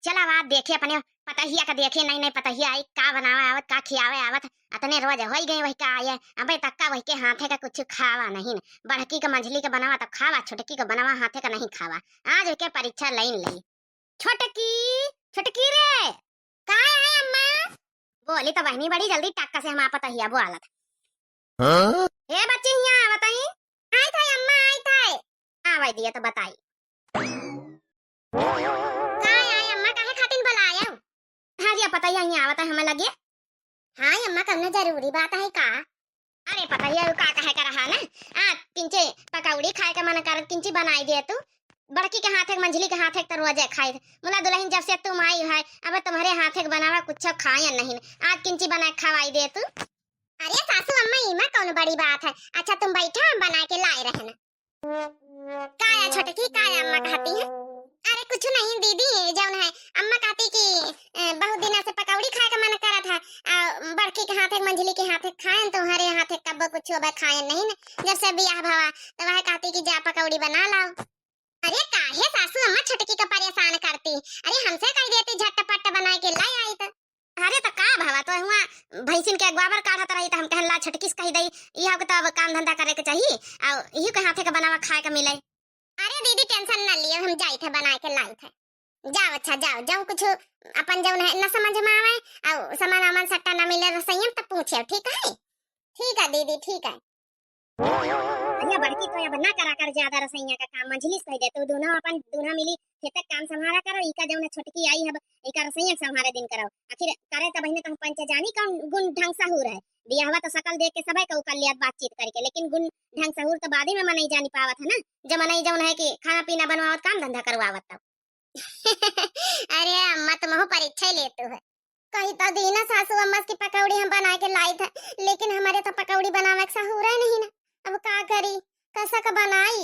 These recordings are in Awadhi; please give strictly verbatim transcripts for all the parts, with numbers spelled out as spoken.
चला, अब देखे अपने पतहिया का, देखे नई नई पतहिया आई, का बनावे आवत, का खियावे आवत। अतने रोज होई गई वही का आए, अबे तक का वही के हाथे का कुछ खावा नहीं। बड़की के मंझली के बनावा तो खावा, छोटकी के बनावा हाथे का नहीं खावा। आज के परीक्षा लइन लई। छोटकी, छोटकी रे, का है अम्मा? बोली तो बहनी बड़ी जल्दी टक्का से हमार पतहिया बोलत। हाँ? ए बच्ची, हियाँ आवत हई। आइत है अम्मा, आइत है। आवे दिए तो बताई। का है अम्मा, काहे खातिन बुलायो? हाँ जी, पतहिया हियाँ आवत है हमें लगे। हाँ अम्मा, कौनो जरूरी बात है का? अरे पतहिया, उ का कहे का रहा ना, आ किंचे पकौड़ी खाए का मन करत, किंची बनाई दे तू। बड़की के हाथे के, मंझली के हाथे के तो रोजे खाई। मुला दुल्हन जब से तुम आई है, अब तुम्हारे हाथे के बनावा कुछ खायन नहीं। आज किंची बना के खवाई दे तू। अरे सासू अम्मा, इमा कौन बड़ी बात है। अच्छा तुम बैठो, हम बना के लाए रहना। काया छोटकी, काया अम्मा कहती है? अरे कुछ नहीं दीदी, जौन है अम्मा कहती कि, अ, बहुत दिन से पकौड़ी खाए का मन करत है, आ बड़की के हाथे, मंझली के हाथे खाएन, तुम्हारे हाथे कब्बो कुछ अब खाएन नहीं न। जब से बियाह भवा तो वह कहती कि जा पकौड़ी बना लाओ। अरे काहे सासू अम्मा छोटकी का परेशान करती? अरे हमसे कह देती, झटपट बनाए के लाई आई तो। अरे तो का भवा, तो हुआ भैंसिन के गोबर काढ़त रही तो हम कहन ला छोटकी से कह दई, इहो के तो अब काम धंधा करे के चाहिए, और इही के हाथे का बनावा खाए के मिले। अरे दीदी tension न लियो, हम जाइत है बनाए के लाइत है। जाओ अच्छा जाओ, जाओ कुछ अपन जौन है न समझ में आवे, और सामान वामान सट्टा न मिले रसोइया में तो पूछे, ठीक है? ठीक है दीदी, ठीक है। अरे बड़की तो अब ना करा कर ज्यादा रसोइया का काम, मंझली से कह दे, तू दोनों अपन, दोनों मिली खेत का काम संभाला करो, इका जौन है छोटकी आई है, इका रसोइया के संभाले दिन करो। आखिर करे तो बहिने तुम पंच जानी कौन गुण ढंग सहूर है। बियाहवा तो शकल देख के सबै कहू कर लिया बातचीत करके, लेकिन गुण ढंग सहूर तो बादे में मनई जानी पावत है ना, जब मनई जौन है कि खाना पीना बनवावत, काम धंधा करवावत तब। अरे अम्मा, तुमहू परीक्षा ही लेतू है। कही तो दीना सासू अम्मा की पकौड़ी हम बना के लाई था, लेकिन हमारे तो पकौड़ी बनावे के सहूर है नहीं ना। अब का करी, कसक बनाई?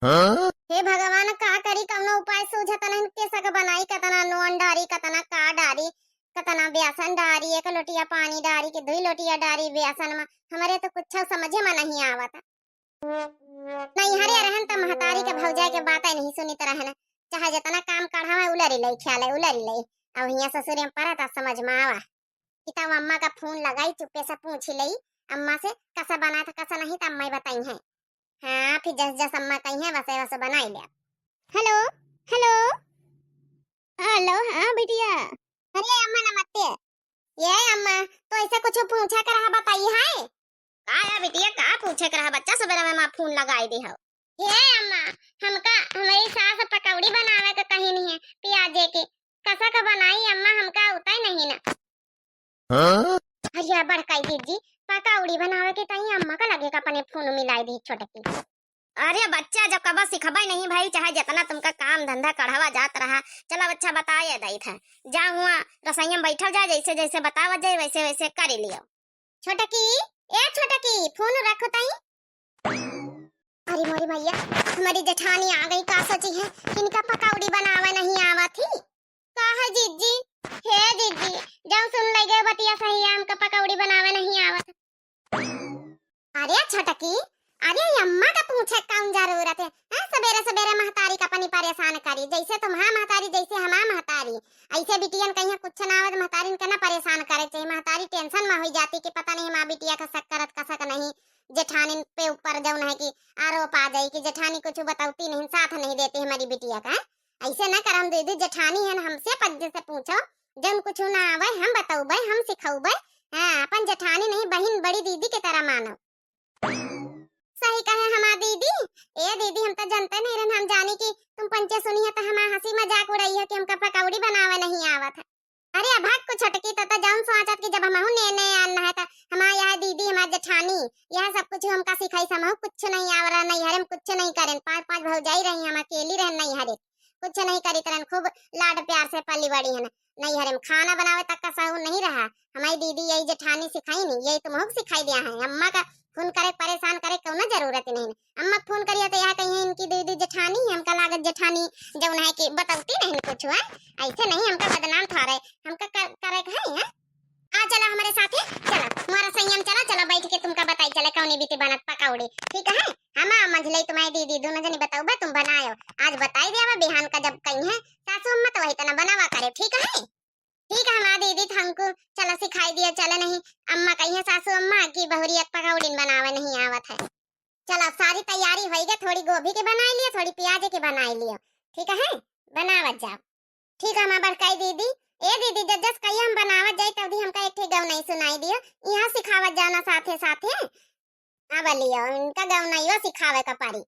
हाँ? हे भगवान, का करी, कौनो उपाय सूझत नहीं, कसक बनाई, कतना नून डारी, कतना का डारी, कतना बेसन डारी, एक लोटिया पानी डारी कि दुई लोटिया डारी बेसन में, हमारे तो कुछ समझे में नहीं आवत। नैहरे रहन त महतारी के भौजाई के बातें नहीं सुनित रहन, चाहे जितना काम कढ़ावे उलरी लई, ख्याले उलरी लई। अब हियाँ ससुरे में पड़ा त समझ में आवा। कि तब अम्मा का फोन लगाई, चुप्पे से पूछ लई अम्मा से, कसा बना था कसा नहीं, तब अम्मा बताई है। हाँ, फिर जस जस अम्मा कही है वैसे वैसे बनाई ले। हेलो, हेलो, हेलो, हाँ बिटिया। अरे अम्मा नमस्ते। ये अम्मा, तो ऐसे कुछ पूछा कर रहा बताई है? का है बिटिया, का पूछे के रहा? बच्चा सबेरा में माँ फोन लगाई दी हो। हे अम्मा, हमका हमारी सास पकौड़ी बनावे के कही नहीं है प्याजे के, कसा के बनाई अम्मा, हमका उताई नहीं ना। हाँ? अरे बड़काई दीदी, पकौड़ी बनावे के ताई अम्मा का लगे का अपने फोन मिलाई दी छोटकी। अरे बच्चा, जब कबा सिखबे नहीं भाई, चाहे जितना तुमका काम धंधा कढ़ावा जात रहा, चलो अच्छा बताए दई था, जा हुआ रसोइया में बैठल जा, जैसे जैसे बतावत जाए वैसे वैसे कर लियो। छोटकी, ए छोटकी, फोन रखो ताई। अरे मोरी मैया, हमारी जेठानी आ गई, का सोची है, इनका पकौड़ी बनावे नहीं आवत ही। का है जीजी? हे जीजी, जाओ सुन ले गए बतिया सही है, हमका पकौड़ी बनावे नहीं आवत। अरे छोटकी, अरे अम्मा का पूछे कौन जरूरत है? हाँ, सबेरे सबेरे महतारी का अपनी परेशान करी, जैसे तुम्हार महतारी, जैसे हमार महतारी। ऐसे बिटियन कहीं कुछ ना आवत, महतारिन के ना परेशान करे चाहिए। महतारी tension में हुई जाती कि पता नहीं हमार बिटिया का शक करत का शक नहीं, जेठानी पे ऊपर जौन है कि आरोप आ जाई कि जेठानी कुछ बतौती नहीं, साथ नहीं देती हमारी बिटिया का। ऐसे ना करम दीदी, जेठानी है ना, हमसे पंच से पूछो, जौन कुछ ना आवे हम बतौबे, हम सिखौबे। हाँ, अपन जेठानी नहीं, बहिन बड़ी दीदी के तरह मानो। सही कहे हमार दीदी। ए दीदी, हम तो जानते नहीं रहन, हम जानी कि तुम पंचे सुनी है तो हमार हंसी मजाक उड़ाई है कि हमका पकौड़ी बनावे नहीं आवत है। अरे अभाग को छोटकी, तो, तो जौन सोचत कि जब हमहू ने ने आन है तो हमार यह दीदी, हमार जेठानी, यह सब कुछ हमका सिखाई, हमहू कुछ नहीं आवरा, नैहरे में कुछ नहीं करेन, पांच पांच भौजाई रही, हम अकेली रहन नैहरे, कुछ नहीं करी तरन, खूब लाड प्यार से पली बड़ी है ना। नैहरे में खाना बनावे तक का सहूर नहीं रहा। हमारी दीदी यही जेठानी सिखाई नहीं, यही तुमहू सिखाई दिया है। अम्मा का फोन करे परेशान करे कौनो जरूरत नहीं। अम्मा फोन करिए तो यह कहिए इनकी दीदी जेठानी है, हमका लागत जेठानी जौन है कि बतौती नहीं कुछ है। ऐसे नहीं हमका बदनाम था रहे, हमका कर, करे के है, हैं? आ चला हमारे साथे, चला। मोर सैया म चला, चला बैठ के तुमका बताई चले कौनी बीती बनत पकौड़ी, ठीक है? हम आ मंझलई तुम्हारी दीदी दोनों जनी बताउबा, तुम बनायो। आज बताई देवा, बिहान का जब कहिहैं सासू अम्मा तो वही तना बनावा करे, ठीक है? ठीक है हमार दीदी, त हमको चला सिखाई दियो, चले नहीं अम्मा कहिहैं सासू अम्मा कि बहुरिया क पकौड़िन बनावे नहीं आवत है। चला अब सारी तैयारी होई गे, थोड़ी गोभी के बनाई लियो, थोड़ी प्याज के बनाई लियो, ठीक है? बनावत जाओ। ठीक है हमार बड़काई दीदी। ए दीदी, जब जस कहिए हम बनावत जाई, तब दी हमका एक ठे गौनई सुनाई दियो, यहाँ सिखावत जाना साथे साथे। अब लियो, इनका गौनइयो सिखावे का पड़ी।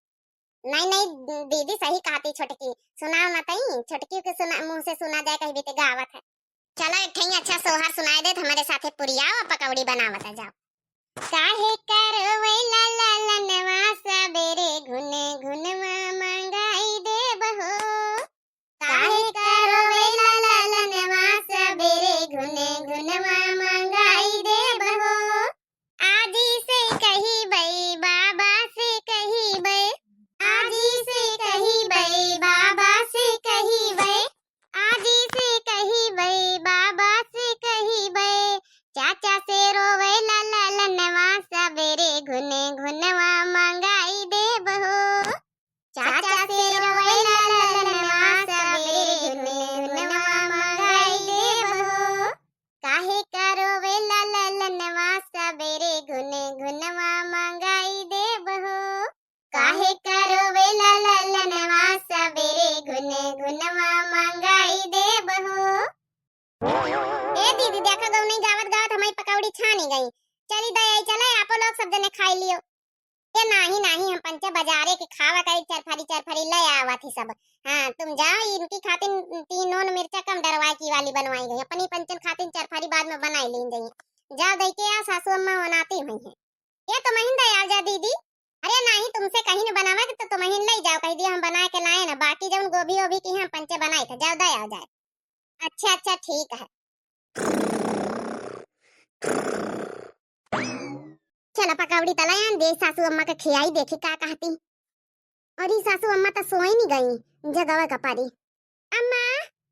नहीं, नहीं, दीदी सही कहती छोटकी, सुनाओ ना तई, छोटकी के सुना, मुँह से सुना जाए, कहीं बीते गावत है। चलो, एक ठे अच्छा सोहर सुनाई देत, हमरे साथे पुरियाओ, पकौड़ी बनावत जाओ। काहे करोवेला ललनवा सबेरे, घुन घुनवा मंगाई देब हो। काहे करोवेला ललनवा सबेरे, घुन घुनवा मंगाई देब हो। आजी से कहिबै, बाबा से कहिबै, आजी से कहिबै, बाबा से कहिबै, आजी से कहिबै, बाबा से कहिबै, चाचा से रोवेला ललनवा सबेरे, घुन घुनवा मंगाई देब हो। चाचा से रोवेला ललनवा सबेरे, घुन घुनवा मंगाई देब हो। काहे करोवेला ललनवा सबेरे, घुन घुनवा मंगाई देब हो। काहे करोवेला ललनवा सबेरे, घुन घुनवा मंगाई देब हो। ए दीदी, देखा गौनई गावत गावत हमारी पकौड़ी छानी गई। चली दे आई, चले आपो लोग सब जने खाई लियो। ए नाही, नाही, हम पंचे बजारे के खावा करी, चरफरी चरफरी ले आवा थी सब। हाँ, तुम जाओ, इनकी खातिन तीन नून मिर्चा कम डरवाई की वाली बनवाई गई, अपनी पंचन खातिन चरफरी बाद में बनाई लीन जाइए। जाओ दे के आओ, सासू अम्मा बनाती हुई हैं। ये तो महीन दे आ जा दीदी। अरे नाही, तुमसे कहीं न बनावा कि तो तुम महीन ले जाओ, कह दिया हम बना के लाए ना, बाकी जौन गोभी ओभी की हम पंचे बनाए थे, जाओ दे आ जाए। अच्छा, अच्छा, ठीक है। चला पकौड़ी तला आन दे, सासू अम्मा के खियाई, देखी का कहती। अरे सासू अम्मा तो सोई नहीं गई, जगवा का पारी। अम्मा,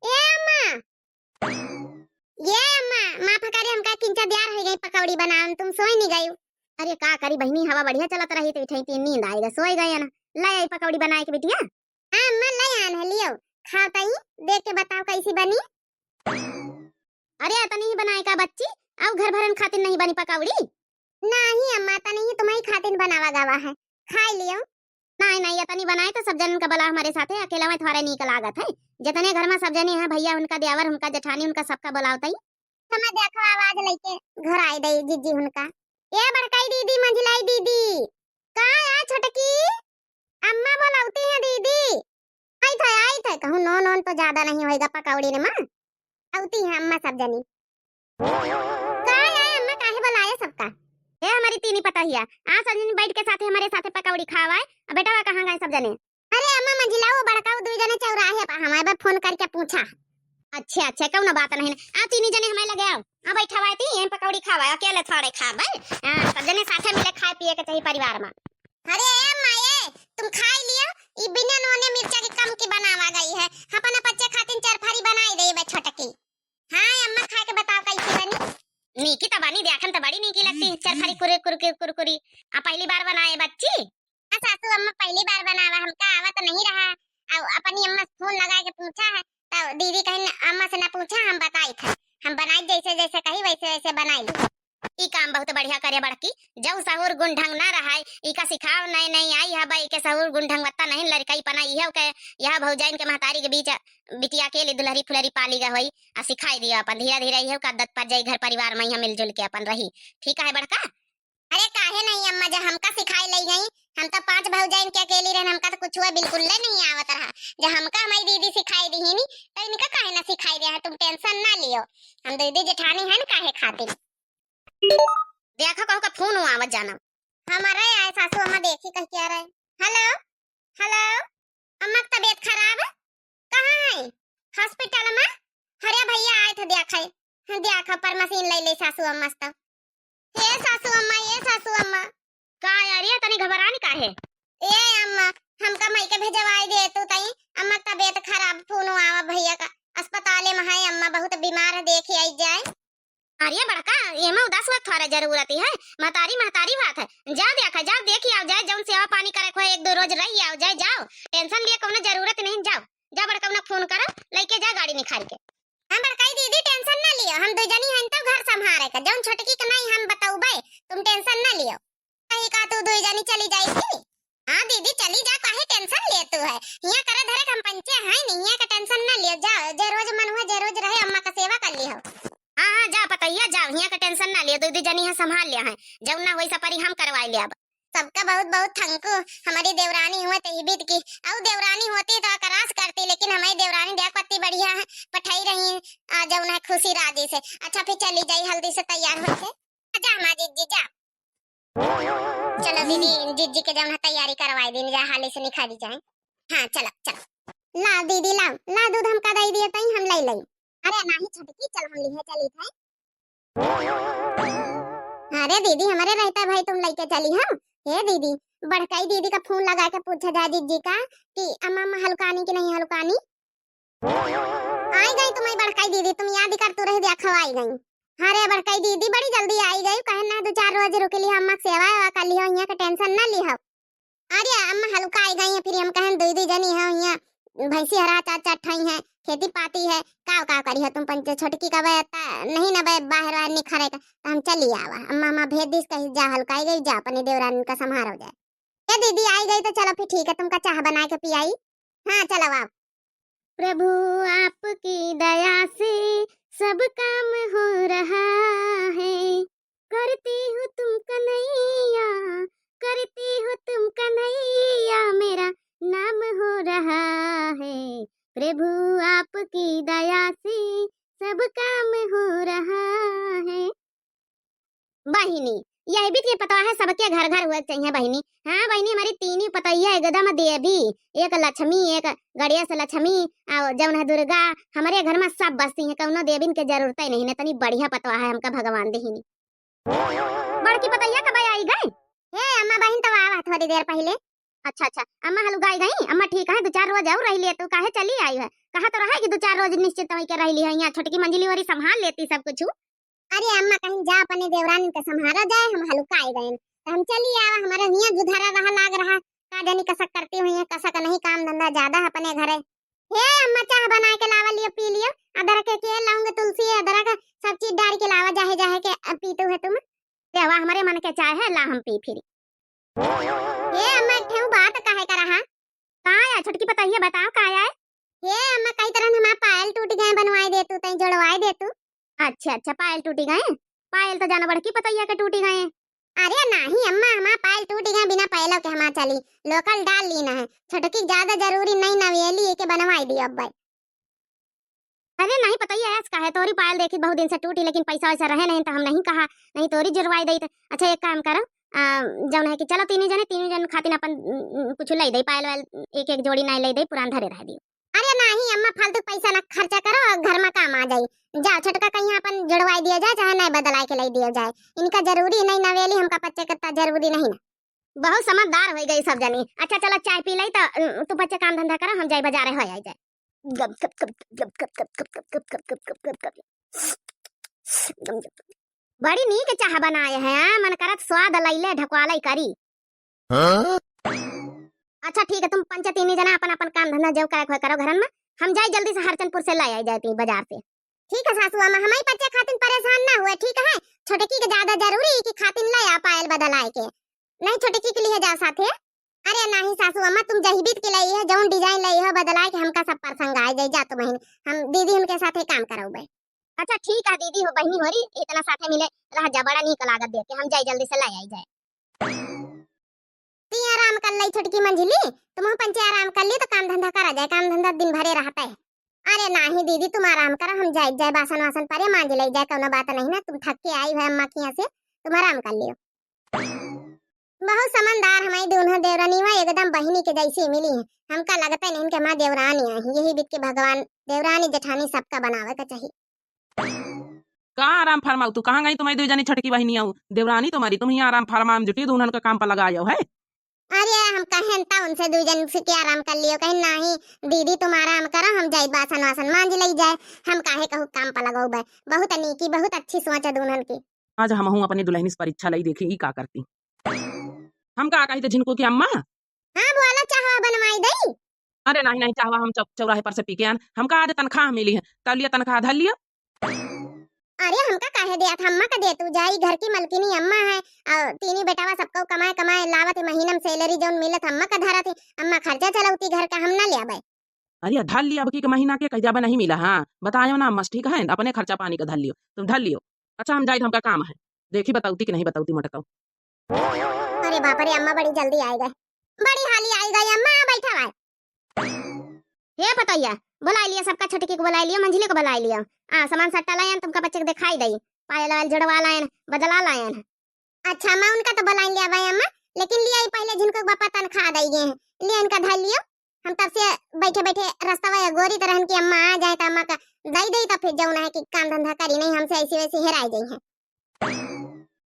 ए अम्मा, ये अम्मा, माफ करे हमका, किंचा दियार हो गई पकौड़ी बनावन, तुम सोई नहीं गई। अरे का करी बहिनी, हवा बढ़िया चलत रही तो इठई तीन नींद आएगा, सोई गए ना। ले आई पकौड़ी बनाए के बिटिया। हाँ अम्मा, ले आन है, लियो, खाओ तई, देख के बताओ कैसी बनी। अरे, अतनी ही बनाए का बच्ची? अउ घर भरन खातिर नहीं बनी पकौड़ी? नाही अम्मा, अतनी ही तुम्हारी खातिर बनावा गवा है, खाई लियो। नाही, नाही, अतनी बनाए तो सब जनन का बोला हमरे साथे, अकेला में थोड़ा नीक लागत है। जितने घर में सब जने हैं, भैया उनका, देवर उनका, जेठानी उनका, सबका बोलाओ तई। समय देखो, आवाज लेके घर आए दई जिज्जी उनका। ए बड़काई दीदी, मंझिलाई दीदी, का या छोटकी? अम्मा बोलौती हैं दीदी। आई थे, आई थे, कहूँ नून वून तो ज्यादा नहीं होएगा पकौड़ी में माँ। औती हैं अम्मा सब जनी। का है अम्मा, काहे बोलाए सबका? ए हमारी तीनी पतोहिया, आ सब जनी बैठ के साथे हमरे साथे पकौड़ी खावाए। अब बेटवा कहाँ गए सब जने? अरे अम्मा, मंझिला वो बड़का वो दुई जने चौराहे पर हमारे बा फोन करके पूछा। अच्छा, अच्छा, कौनो बात नहीं। आ तीनी जने हमारे लगे आओ। आ बैठा हुआ थी, यहीं पकौड़ी खावा, अकेले थोड़े खाबे। हाँ, सब जने साथे मिले खाए पिए के चाहिए परिवार में। अरे ए अम्मा, ए, तुम खाई लियो, ई बिना नूने मिर्चा के कम की बनावा गई है। अपना बच्चे खातिर चरफरी बनाई दे बे छोटकी। हाँ अम्मा, खा के बताओ कैसी बनी। नीकी तो बनी, देखन तो बड़ी नीकी लगती है, चरफरी कुरे-, कुरकुरी, कुरकुरी। आ पहली बार बनाए बच्ची? हाँ सासू अम्मा, पहली बार बनावा, हमका आवत नहीं रहा। अब अपनी अम्मा से फोन लगा के पूछा है, तो दीदी कहिन अम्मा से ना पूछा, हम बताई थे, हम बनाई जैसे जैसे कही वैसे वैसे बनाई ली। ई काम बहुत बढ़िया करे बड़की, जब सहूर गुण ढंग ना रहाय, इका सिखाव नए नए आई है, बा इके सहूर गुण ढंग वत्ता नहीं, लड़कई पना इहे के, यह भौजाइन के महतारी के बीच बिटिया के लिए दुल्हरी फुलरी पाली गा होई, आ सिखाई दिया अपन, धीरे धीरे इहे का आदत पड़ जाई, घर परिवार में यहाँ मिलजुल के अपन रही। ठीक है बड़का? अरे काहे नहीं अम्मा, जब हमका सिखाई लई गई, हम तो पांच भौजाइन के अकेली रहन, हमका तो कुछ हुआ बिल्कुल ले नहीं आवत रहा। जब हमका हमारी दीदी सिखाई दी ही नी, तो इनका काहे ना सिखाई दे है, तुम टेंशन ना लियो, हम दीदी जेठानी है ना काहे खातिर। देखो कहूँ का फोन हुआ आवत जाना। हमारा आए सासू अम्मा देखी कह क्या रहे। हेलो, हेलो, अम्मा की तबीयत खराब है? कहाँ है? हॉस्पिटल में? अरे भैया आए थे देखे, हाँ, देखा पर मशीन ले ले सासू अम्मा से तो। हे सासू अम्मा, ये सासू अम्मा। का यार, ये तनी घबरानी का है? ए अम्मा, हमका मई के भेजवाई दे तू तई, अम्मा की तबीयत खराब, फोन आवा भैया का, अस्पताले में है अम्मा, बहुत बीमार है, देखी आई जाए। अरे बड़का, एमा उदास हुआ थोड़ा जरूरत ही है, महतारी महतारी बात है। जाओ देखा, जाओ देखि आओ जाए, जौन सेवा पानी करे को है, एक दो रोज रहि आओ जाए, जाओ, tension लिए कौनो जरूरत नहीं, जाओ, जाओ बड़का उन्हें फोन करो, लइके जा गाड़ी निखारि के। हम बड़काई दीदी tension ना लियो, हम दुइ जनी हन तो घर संभारे का, जौन छोटकी के नहीं हम बतौबे, तुम tension ना लियो। कही का तू दुइ जनी चली जाई थी? हाँ दीदी चली जा, काहे tension लेतू है? हियाँ करे धरे के हम पंचे हैं नहीं, हियाँ के tension ना लियो, जा जे रोज मन हुआ जे रोज रहे अम्मा का सेवा कर लिहो। हाँ हाँ जा पतैया जाओ, हियाँ के tension ना लियो, दुइ दुइ जनी है संभाल लिया है, जौन ना होई सपरी हम करवाई लिया। सबका बहुत बहुत thank you, हमारी देवरानी हुआ ते ही बीत की, अउ देवरानी होती तो अकरास करती, लेकिन हमारी देवरानी देख पत्ती बढ़िया है, पठाई रही आ, जौन है खुशी राजी से। अच्छा फिर चली जाई हल्दी से तैयार होके। जा हमारी जीजी जा। चलो दीदी, जीजी के जौन है तैयारी करवाई दीन जा, हाली से निखारी जाए। हाँ चलो चलो। ला दीदी लाओ, ला दूध हमका दे दिए तई हम ले लई। अरे नाही छोटकी, चल हम लिहे चली थे। अरे दीदी, हमारे रहता भाई तुम लइके चली हो। हे दीदी, बड़काई दीदी का फोन लगा के पूछा जा जीजी का कि अम्मा, अम्मा हलुकानी कि नहीं हलुकानी? आई गई तुम्हारी बड़काई दीदी, तुम याद कर तू रह दिया खवाई गई। अरे बड़काई दीदी बड़ी जल्दी आई गई, कहे ना दो चार रोज रुक लिया, अम्मा के सेवा वेवा कर लियो, यहाँ के tension ना लिहो। अरे अम्मा हलुकाई गई है, फिर हम कहन दुई दुई जनी है, यहाँ भैंसी हरा चार चार ठाई है, खेती पाती है, काव काव करी है तुम पंचे, छोटकी का बे अत्ता नहीं ना बे बाहर वाहर निखरे का, तो हम चली आवा। अम्मा, अम्मा भेज दिस कही जा हलुकाई गई, जा अपने देवरान का संभारो जाए। ए दीदी आई गई तो चलो फिर ठीक है, तुमका चाह बना के पियाई। हाँ चलो आओ। प्रभु आपकी दया से सब काम हो रहा है, करती हो तुम कन्हैया, करती हो तुम कन्हैया, मेरा नाम हो रहा है, प्रभु आपकी दया से सब काम हो रहा है। बहिनी, यही बीत के पतवा है, सबके घर घर हुए के चाहिए बहिनी। हाँ बहिनी, हमारी तीनी पतैया एकदम देवी, एक लक्ष्मी, एक गणेश लक्ष्मी, और जौन है दुर्गा, हमारे घर में सब बसती हैं, कौनो देविन के जरूरत ही नहीं, इतनी बढ़िया पतवा है हमका भगवान देहिनी। बड़की पतैया कब आई गए? हे अम्मा बहिन तो आवा थोड़ी देर पहले। अच्छा अच्छा, अम्मा हलुकाई गई, अम्मा ठीक है, दो चार रोज और रह लिए, तू काहे चली आई है? कहा तो रहा कि दो चार रोज निश्चित होई के रह ली है, यहाँ छोटकी मंझली होरी संभाल लेती सब कुछ। अरे अम्मा कहीं जा अपने देवरानी के संभारा जाए, हम हलुकाई गए, तो हम चली आवा, हमारे हियाँ जुधारा रहा लाग रहा, का जानी कसक करती हुई है, कसक नहीं, काम धंधा ज्यादा है अपने घरे। हे अम्मा चाह बना के लावा लियो, पी लियो, अदरक के लौंग तुलसी अदरक सब चीज डाल के लावा, जाहे जाहे के पीतू है तुम। ले आवा, हमारे मन के चाह है, ला हम पी फिरी। हे अम्मा एक ठेऊ बात कहे का रहा। का आय छोटकी पतैया, बताओ का आय? हे अम्मा कई तरह हमार पायल टूट गए, बनवाए दे तू, तई जोड़वाए दे तू। अच्छा अच्छा, पायल टूटी गए? पायल तो जाना बड़की पतैया के टूटी गए। अरे नाही अम्मा, हमार पायल टूटी गए, बिना पायलों के हमार चली, local डाल ली ना है, छोटकी ज्यादा जरूरी नहीं नवेली, एके बनवाई दियो अब भाई। अरे नहीं पतैया, ऐस का है, तोरी पायल देखी बहुत दिन से टूटी, लेकिन पैसा वैसा रहे नहीं तो हम नहीं कहा, नहीं तोरी जुड़वाई दई। अच्छा एक काम करो, आ, जौन है कि चलो तीनों जने, तीनों जन खातिर अपन उम, उम, कुछ ले दे, पायल वायल एक एक जोड़ी नहीं ले दे, पुरान धरे रह दियो। अरे नाही अम्मा, फालतू पैसा ना खर्चा करो, घर में काम आ जाई। जाओ छोटका कहीं अपन जुड़वाई दिया जाए, चाहे नहीं बदलाए के ले दिया जाए, इनका जरूरी नहीं नवेली, हमका पच्चे कत्ता जरूरी नहीं ना। बहुत समझदार हो गई सब जनी। अच्छा चलो चाय पी लई तो उम, तू पच्चे काम धंधा करो, हम जाई बाजारे हो आई जाए। गप, गप, गप, गप, गप, गप, गप, गप, गप, गप, गप, गप, गप, गप। बड़ी नीक चाह बनाए है, हाँ? मन करत स्वाद लैले ढकवालई करी। हाँ? अच्छा ठीक है, तुम पंचे तीनी जना अपन अपन काम धंधा जो करे खोए करो घरन में, हम जाई जल्दी से हरचंदपुर से ले आई जाए ती बाजार से। ठीक है सासू अम्मा, हमारी बच्चे खातिर परेशान ना हुए, ठीक है? छोटकी के ज्यादा जरूरी है कि खातिर ले आ पायल बदलाए के, नहीं छोटकी के लिए जा साथे। अरे नाही सासू अम्मा, तुम जहिबीत के लिए है, जौन design ले हो बदलाए के, हमका सब पसंद आए जाई, जा तुम बहिन, हम दीदी उनके साथे काम करौबे। अच्छा ठीक है दीदी हो, बहिनी होरी, इतना साथे मिले रह जा, बड़ा नीक लागत देख के, हम जाई जल्दी से ले आई जाए। ती आराम कर लई छोटकी मंझली, तुम पंचे आराम कर ली तो काम धंधा करा जाए, काम धंधा दिन भरे रहता है। अरे नाही दीदी, तुम आराम करो, हम जाए जाए बासन वासन परे मांज ले जाए, कौनो बात नहीं ना, तुम थक के आई है अम्मा के यहाँ से, तुम आराम कर लियो। बहुत समझदार हमारी दोनों देवरानी हुआ, एकदम बहिनी के जैसी मिली है। हमका लगता नहीं कि हमारी देवरानी आई, यही बीत के भगवान देवरानी जेठानी सबका बनावे का चाहिए। कहाँ आराम फरमाऊ तू, कहाँ गई तुम्हारी दो जनी छोटकी बहिनी आऊ देवरानी तुम्हारी, तुम ही आराम फरमाम जुटी, दुल्हन का काम पर लगायो है। अरे हम कहेन त उनसे दुइ जन से के आराम कर लियो, कहेन नाही दीदी तुम आराम करो, हम जाई बासन वासन मांज लई जाए, हम काहे कहू काम पर लगौबे। बहुत नीकी, बहुत अच्छी सोच है दुनहन की। आज हमहू अपनी दुलहनी से परीक्षा लई देखी ई का करती। हम का कही त झिनकू की अम्मा? हाँ बोला, चाहवा बनवाई दई? अरे नाही नाही, चाहवा हम चौ-, चौराहे पर से पी के आन, हमका आज तनखाह मिली है, तब लिया तनखाह धर लिया। अरे हमका काहे देत, अम्मा का दे तू, जाई घर की मलकिनी अम्मा है, और तीनी बेटावा सबको कमाए कमाए लावत है, महीना में salary जौन मिलत अम्मा का धरत है, अम्मा खर्चा चलौती घर का, हम ना ले आवे। अरे धर लिया, अब की के महीना के कह जाबे नहीं मिला, हाँ बतायो ना अम्मा से, ठीक है, अपने खर्चा पानी का धर लियो, तुम धर लियो। अच्छा हम जाई, हमका काम है, देखी बतौती कि नहीं बतौती मोटकऊ। अरे बाप रे अम्मा बड़ी जल्दी आई गए, बड़ी हाली आई गई अम्मा, बैठा भाई। हे पतैया, बुलाई लिया सबका, छोटकी को बुलाई लिया, मंझली को बुलाई लिया। आ, सामान सट्टा लायन, तुमका बच्चे को दिखाई दई। पायल वायल जुड़वा लायन, बदला लायन। अच्छा अम्मा, उनका तो बुलाई लिया भाई अम्मा, लेकिन लिया ही पहले झिनकू के पापा तनख्वाह दई गए हैं, लिया इनका धर लियो। हम तब से बैठे बैठे रस्तवा या गोरी तरहन की अम्मा आ जाए तो अम्मा का दई दई, तो फिर जौन है कि काम धंधा करी नहीं, हमसे ऐसी वैसी हेराई गई है।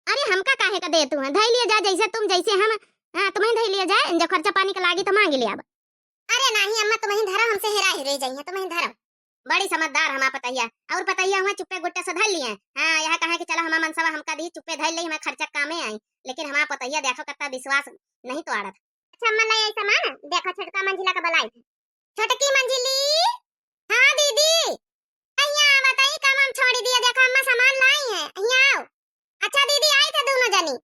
अरे हमका काहे का दे तू है, धई लिया जा जैसे तुम जैसे हम, हाँ तुम्हें धई लिया जाए, जब खर्चा पानी का लागी तो मांग लिया। अरे नाही अम्मा, तुम ही धरो, हमसे हेरा हेरे जाइए, तुम ही धरो। बड़ी समझदार हमार पतैया। और पतैया हुआ चुप्पे गुट्टे से धर लिए। हाँ, यह कहे कि चलो हमार मनसवा हमका दी, चुप्पे धर ले, हमार खर्चा कामे आई। लेकिन हमार पतैया देखो कितना विश्वास नहीं तोड़त। अच्छा अम्मा, ले आई सामान, देखो छोटका मंझिला का बुलाई। छोटकी मंझिली, हाँ दीदी, यहाँ बताई काम हम छोड़ी दिया, देखो अम्मा सामान लाई है, यहाँ आओ। अच्छा दीदी, आई थे दोनों जनी।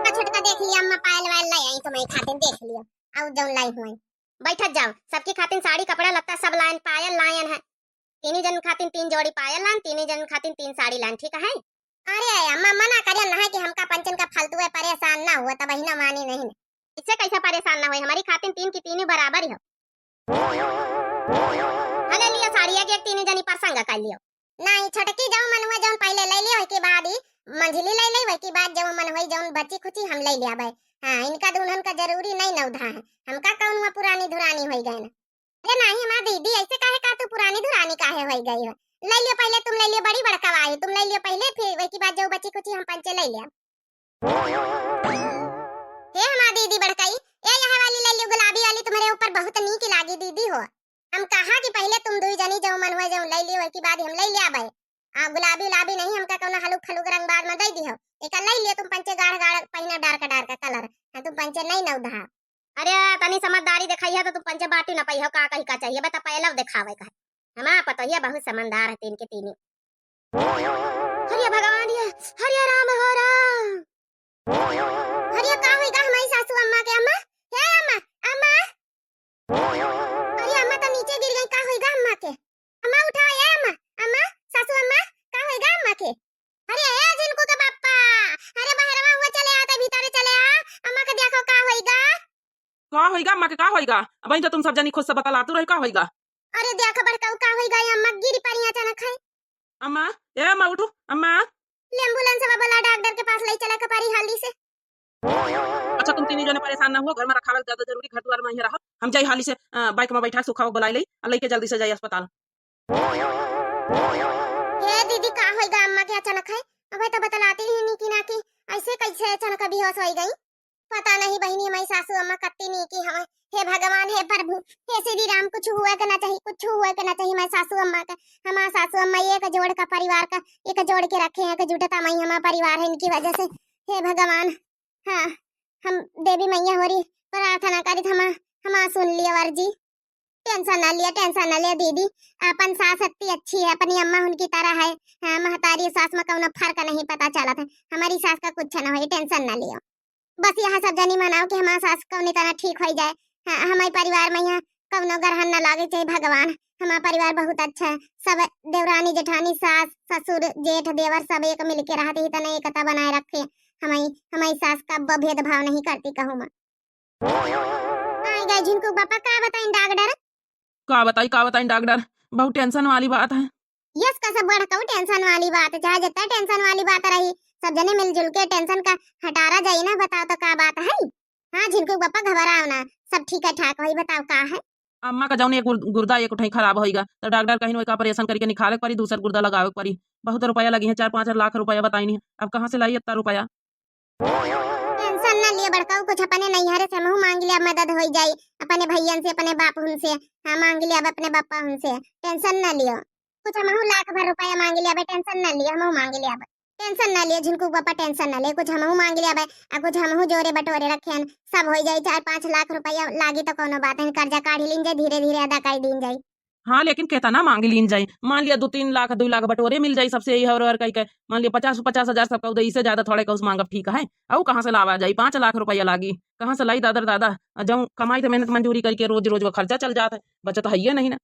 का छोटका देख लिया, अम्मा पायल वायल लाई आई तुम्हारी खातिर, देख लिया। आओ जौन लाई हुई। बैठत जाओ, सबकी खातिर साड़ी कपड़ा लत्ता सब लायन, पायल लायन है। तीनी जन खातिर तीन जोड़ी पायल लान, तीनी जन खातिर तीन साड़ी लान, ठीक है? अरे अम्मा मना करियन ना है कि हमका पंचन का फालतू है, परेशान ना हुआ, तब बहिना मानी नहीं। इससे कैसे परेशान ना होए, हमारी खातिर तीन की तीनी बराबर ही हो। हाँ, ले लियो साड़ी, एक, एक तीनी जनी पर संग कर लियो। नहीं, छोटकी जौन मन हुआ जौन पहले ले लियो, ओके बाद ही मंझली ले ले, ओके बाद जौन मन हुई जौन बची खुची हम ले लिया भाई। हाँ, इनका दुल्हन का जरूरी नहीं नौधा है, हमका कौन हुआ पुरानी धुरानी होई गए ना। अरे नहीं, हमार दीदी ऐसे काहे का तू पुरानी धुरानी काहे होई गई हो? ले लियो पहले, तुम ले लियो, बड़ी बड़का आई, तुम ले लियो पहले, फिर ओके बाद जो बची खुची हम पंचे ले लिया। हे हमार दीदी बड़कई, ए यहाँ वाली ले लियो, गुलाबी वाली तुम्हारे ऊपर बहुत नीक लागी दीदी हो। हम कहा कि पहले तुम दुई जनी जौन मन हुआ जौन ले लियो, ओके बाद हम ले लिया भाई। आ गुलाबी उलाबी नहीं, हमका कौनो हलुक फलुक रंग बाद में दे दिहो। एका ले लियो तुम पंचे गाढ़ गाढ़ पहिना dark dark colour। हाँ, तुम पंचे नहीं नौधा। अरे तनी समझदारी देखई है तो तुम पंचे बाटी ना पई हो, का कही का चाहिए बता, पहले देखावे का है। हमार पतोहिया बहुत समझदार है, तीन के तीनी। हरिया भगवान ये, हरिया राम हो राम। हरिया का होई गा हमारी सासू अम्मा के, अम्मा, हे अम्मा, अम्मा। अरे अम्मा तो नीचे गिर गई, का होई गा अम्मा के? अम्मा उठाओ ये अम्मा, अम्मा, सासू अम्मा, का होई गा अम्मा के? अरे ए झिनकू के बापा, अरे बहरवा हुआ चले आ, ते भीतर चले आ, अम्मा के देखो का होई गा। का होई गा अम्मा के, का होई गा? अबहीं तो तुम सब जनी खुद से बतलातू रही, का होई गा? अरे देख बड़काऊ का होई गा, ये अम्मा गिरी पड़ी अचानक है। अम्मा, ए अम्मा उठो, अम्मा। ले ambulance वाला डॉक्टर के पास ले चला के परी हाली से। अच्छा तुम तीनी जने परेशान ना हुआ, घर में रखावल ज्यादा जरूरी, घर द्वार में ही रहो। हम जाई हाली से, अ, bike में बैठा सुखावा बुलाई ले, और लेके जल्दी से जाई अस्पताल। हे दीदी का होई गा अम्मा के अचानक है? अबे तो बतलाती ही नहीं कि ना कि ऐसे कैसे अचानक बेहोश होई गई। पता नहीं बहिनी, हमारी सासू अम्मा कत्ती नीकी हवे। हे भगवान, हे प्रभु, हे श्री राम, कुछ हुए के ना चाहिए, कुछ हुए के ना चाहिए हमारी सासू अम्मा का। हमार सासू अम्मा एक जोड़ का परिवार का, एक जोड़ के रखे हैं, एकजुटता में ही हमार परिवार है इनकी वजह से। हे भगवान, हाँ, हम देवी मैया होरी प्रार्थना करी, हमार, हमार सुन लिया अर्जी। Tension ना लिया, tension ना लिया दीदी, अपन सास अत्ती अच्छी है, अपनी अम्मा उनकी तरह है। हाँ, महतारी सास में कौनो फर्क नहीं पता चलत है, हमारी सास का कुछ ना होई, tension ना लियो। बस यहाँ सब जनी मनाओ कि हमार सास कौनी तरह ठीक होई जाए। हाँ, हमारे परिवार में यहाँ कौनो ग्रहण ना लागे, चाहे भगवान, हमार परिवार बहुत अच्छा है। सब देवरानी, जेठानी, सास, ससुर, जेठ, देवर सब एक मिल के रहते ही तने एकता बनाए रखे। हमारी, हमारी सास कब्बो भेदभाव नहीं करती कहूँ मैं। आई गए झिनकू बापा, का बताई डॉक्टर? का बताई, का बताई डॉक्टर, बहुत tension वाली बात है। यस, का सब बड़काऊ tension वाली बात है, चाहे जितना tension वाली बात रही, सब जने मिलजुल के tension का हटारा जाई ना, बताओ तो का बात है? हाँ झिनकू बापा घबराओ ना, सब ठीक है ठाक होई, बताओ का है? अम्मा का जौन एक गुर-, गुर्दा एक उठाई खराब होई गा, तो डॉक्टर कहिन ओका operation करके निकाले के पड़ी, दूसर गुर्दा लगावे के पड़ी। बहुत रुपया लगी है, चार पाँच लाख रुपया बताई नहीं, अब कहाँ से लाई इतना रुपया? Tension ना लियो बड़काऊ, कुछ अपने नैहरे से हमहू मांग लिया, मदद होई जाई अपने भैयन से, अपने बाप हुन से। हाँ, मांग लिया अपने बापा हुन से, tension ना लियो। कुछ हमहू लाख भर रुपया मांग लिया बे, tension ना लियो, हमहू मांग लिया बे, tension ना लियो झिनकू पापा, tension ना लियो, कुछ हमहू मांग लिया बे, आ कुछ हमहू जोरे बटोरे रखे हन, सब होई जाई। चार पाँच लाख रुपया लागी तो कौनो बात नहीं, कर्जा काढ़ी लीन जाई, धीरे धीरे अदा कर दीन जाई। हाँ, लेकिन केतना मांग लीन जाई? मान लिया दो तीन लाख, दो लाख बटोरे मिल जाई सबसे, यही और, और कही के, मान लिया पचास, पचास हजार सबका उदय, इससे ज्यादा थोड़े कउस मांगब, ठीक है? अउ कहाँ से लावा जाई? पाँच लाख रुपया लागी, कहाँ से लाई दादर दादा? आ जउन कमाई तो मेहनत मजदूरी करके रोज रोज वो खर्चा चल जात है, बचत है ये नहीं ना।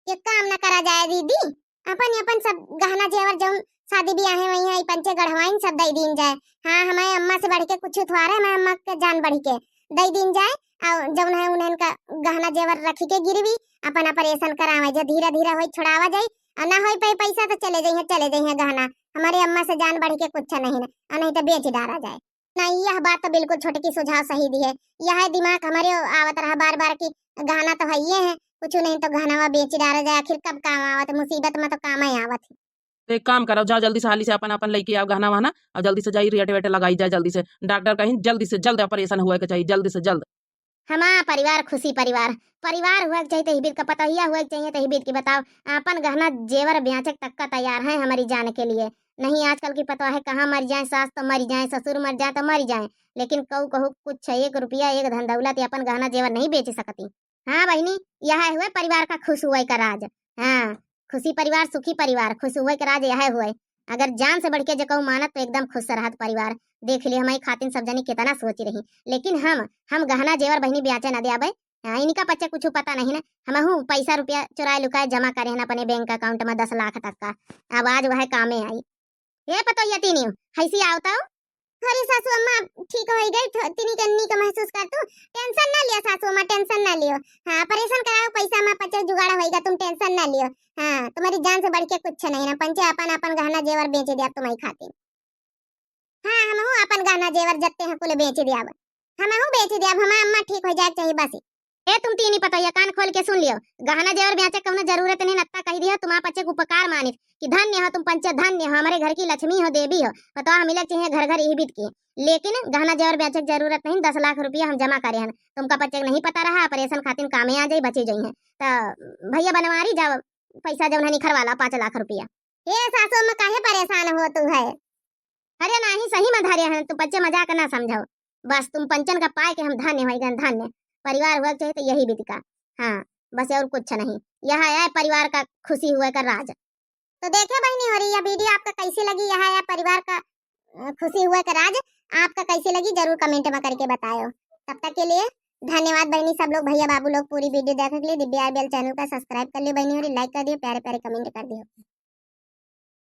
एक काम ना करा जाए दीदी, अपन अपन सब गहना जेवर जउन शादी ब्याह है वहीं आई पंचे गढ़वाइन सब दे दीन जाए। हाँ, हमारे अम्मा से बढ़ के कुछ थोड़ा है, हमारे अम्मा के जान बढ़ के दे दीन जाए। और जउन है उन्हें इनका गहना जेवर रखी के गिरवी, अपन operation करावे, जो धीरे धीरे होई छुड़ावा जाई, और ना होई पाई पैसा तो चले जाइए, चले जाइए गहना। हमारे अम्मा से जान बढ़ के कुछ नहीं ना, और नहीं तो बेच डारा जाए। नहीं, यह बात तो बिल्कुल छोटकी सुझाव सही दी है। यह दिमाग हमारे आवत रहा बार बार कि गहना तो है ये है, कुछ नहीं तो गहना बेच डारा जाए, आखिर कब काम आवत, मुसीबत में तो काम ही आवत है। तो एक काम करो, जाओ जल्दी से हाली से अपन, अपन लेके आओ गहना वहना, और जल्दी से जाई रेट वेट लगाई जाए जल्दी से। डॉक्टर कहीं जल्दी से जल्द operation हुए के चाहिए, जल्दी से जल्द। हमार परिवार खुशी परिवार, परिवार हुए के चाहिए, तो हिबित का पतोहिया हुए के चाहिए, तो हिबित की बताओ, अपन गहना जेवर ब्याचक तक का तैयार है हमारी जान के लिए। नहीं, आजकल की पतोह है, कहाँ मर जाए, सास तो मर जाए, ससुर मर जाए तो मर जाए, लेकिन कऊ कहू कुछ एक रुपया, एक धन दौलत या अपन गहना जेवर नहीं बेच सकती। हाँ बहिनी, यह हुए परिवार का खुश हुए का राज। हाँ, खुशी परिवार, सुखी परिवार, खुश हुए के राज यह हुए। अगर जान से बढ़ के जे कहू मानत तो एकदम खुश रहत परिवार। देख लिए हमारी खातिन सब जनी कितना सोची रही, लेकिन हम, हम गहना जेवर बहिनी ब्याचे न द्याबे। हाँ, इनका पच्चे कुछ पता नहीं ना, हमहू पैसा रुपया चुराए लुकाए जमा करे हैं अपने बैंक account में दस लाख तक का। अब आज वह कामे आई। ए पतोहिया तीनी, हैसी आओ तो। अरे सासू अम्मा, ठीक होई गई, थो-, तिनी के नीक महसूस कर तू। Tension ना लियो सासू अम्मा, tension ना लियो। हाँ, operation कराओ, पैसा में पच्चे जुगाड़ होइगा, तुम tension ना लियो। हाँ, तुम्हारी जान से बढ़ के कुछ नहीं ना। पंचे अपन, अपन गहना जेवर बेच दिया तुम्हारी खातिर। हाँ, हमहू अपन गहना जेवर जत्ते हैं कुल बेच दिया। हमहू बेच दिया, हमार अम्मा ठीक हो जाए के चाहिए बस। ए तुम तीनी पतोहिया, कान खोल के सुन लियो, गहना जेवर ब्याचे कौनो जरूरत नहीं, नत्ता कह दियो, तुम्हार पच्चे के उपकार मानित कि धन्य हो तुम पंचे, धन्य हो, हमारे घर की लक्ष्मी हो, देवी हो, पतोह मिले के चाहिए घर घर यही बीत की। लेकिन गहना जेवर ब्याचे के जरूरत नहीं, दस लाख रुपया हम जमा करे हैं, तुमका पच्चे के नहीं पता रहा, operation खातिर कामे आ जाई, बची जाई हैं। तो भैया बनवारी जाओ, पैसा जौन है निखरवा ला पाँच लाख रुपया। ए सासू अम्मा, काहे परेशान हो तू है? अरे नाही, सही में धरे हैं, तू पच्चे मजाक ना समझो। बस तुम पंचन का पाए के हम धन्य हो गए, धन्य। परिवार हुआ के चाहिए तो यही विधि का। हाँ, बस और कुछ नहीं। यह है परिवार का खुशी हुए का राज। तो देखे बहिनी हो रही, यह video आपका कैसी लगी? यह है परिवार का, अ, खुशी हुए का राज आपका कैसी लगी, जरूर comment में करके बतायो। तब तक के लिए धन्यवाद बहिनी सब लोग, भैया बाबू लोग पूरी video देखे के लिए। दिव्या आरबीएल channel का subscribe कर लियो बहिनी हो रही, like कर दियो, प्यारे प्यारे comment कर दियो।